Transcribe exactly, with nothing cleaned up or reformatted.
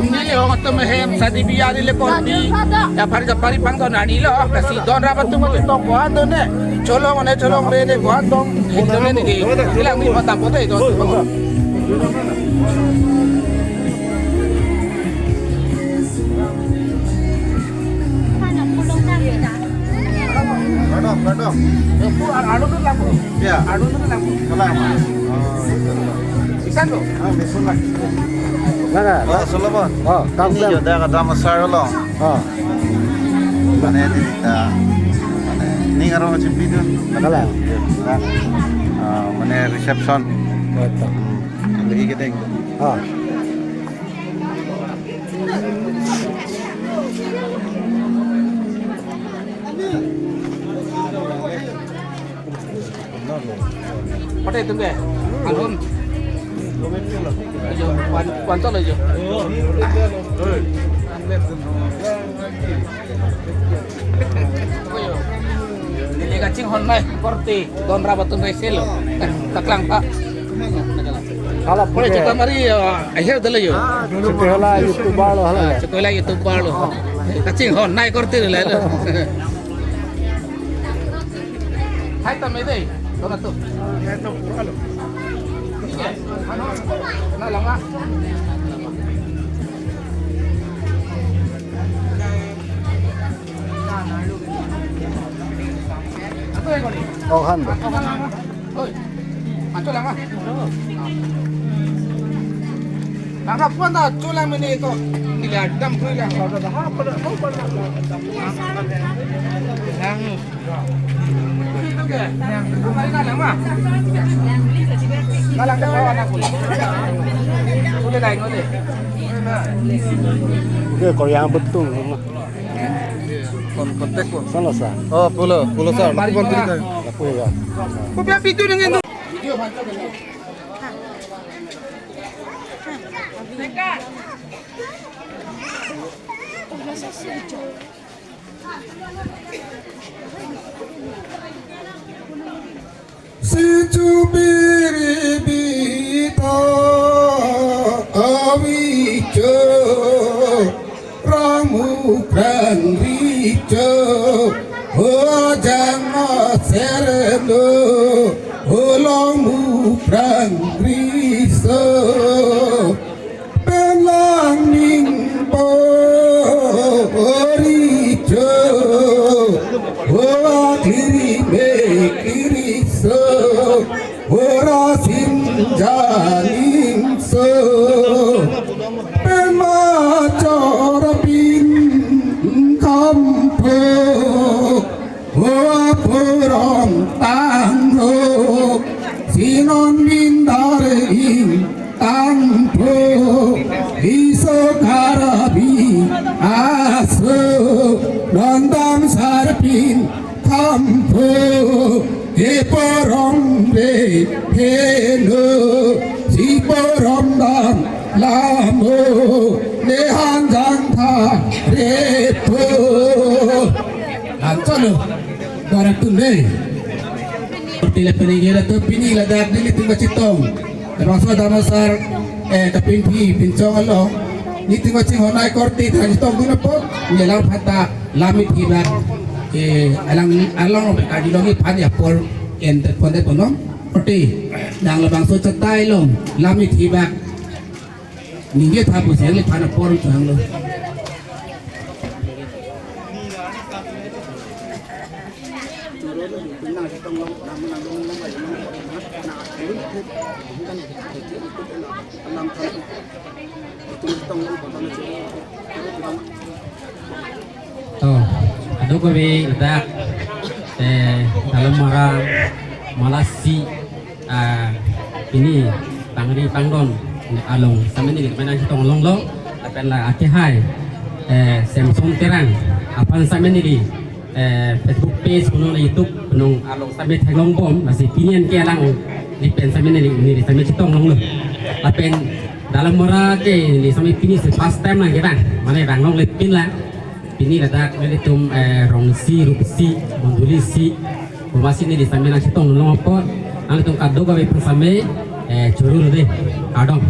Neli hong atum ahem sadi biyari le korbi. Ya pari kapari pangdon ani lo. Lasi don rabat atum atum tong koan done. Cholong one cholong re de koan tong. Done neli. Ilang ni patam pote don. Pardon, pardon. Ya. Kalang. Oh, isan lo. Ah, mesun lah. Mana? Oh, Solomon. Oh, ini kalang. Joda kata masar lo. Oh. Mane ini ta. Mane ini karo macam video. Kalang. Ah, mane reception. Betul. Hmm. Lagi kita. Ah. Pate tum ke? Alun. Ajo, wan, wan tol ajo. Neli kachinghon nai korte don rabat atum rese lo. Taklang pak. Hala pore puke. Chuta mari, eh, aher dala yo. Chuti hala YouTuber lo hala. Chuti hala YouTuber lo. Kachinghon nai korte lo la lo. Hai tame dei. Dona tu. Hai tu pura lo. Iya. Ano? Na lama. Oh, han ba. Oi. Ancho lama. Lama pun dah chulang mini to. Nila dam pun ya. Lang. Oke, Korea betul. Kon kontak ko. Sana sa. Oh, pulo, pulo sa. Lapor ya. Kopi api tu dengan. Sichu biri bita avicho, ramu krang richo, hojang aserno, holong mu krang riso. Pen lang ning pori cho, hoa kiri me kiri so, hora sim janing so. Pen ma chora pin kam pho, hoa phorom tang ho, sinon min dar in tang pho, iso karabi aso, rondam sarpin kam pho, he phorom re he no, si phorom dam lamo, ne hanjang tha re pho. Anchalo, barak tunde. Seperti le peninggi ratu pini ladak nelitum kachetong. Bangso damasar, eh, kapinphi pinchong along. Nelitum kachinghon nai korte ta chetong dun apot. Nyelam phata lamit hibak. Eh, alang, along lo pekadi longi phan ya por. Ente ponde ponong. Korte. Nang labangso chetai long. Lamit hibak. Ningje tha pusi nelitum apor chang lo. To, kadokave ladak, eh, Dalamara, Malasi, ah, pini pangri pangdon along sitame neli mena chetong longlo, lapen la akehai, eh, Samson Terang aphan sitame neli, eh, Facebook page punong la YouTube punong along sitame theklong bom, lasi pini an ke alang lapen sitame neli, neli sitame chetong longlo. Lapen Dalamara ke neli sitame pini si first time lang ke bang, mane bang longle pin la. Pini ladak nelitum, eh, rongsi, rupsi, mondolisi, bomasi neli sitame nangchetong long apot, nanglitum kadokave aphan sitame, eh, choro lo dei, kardom.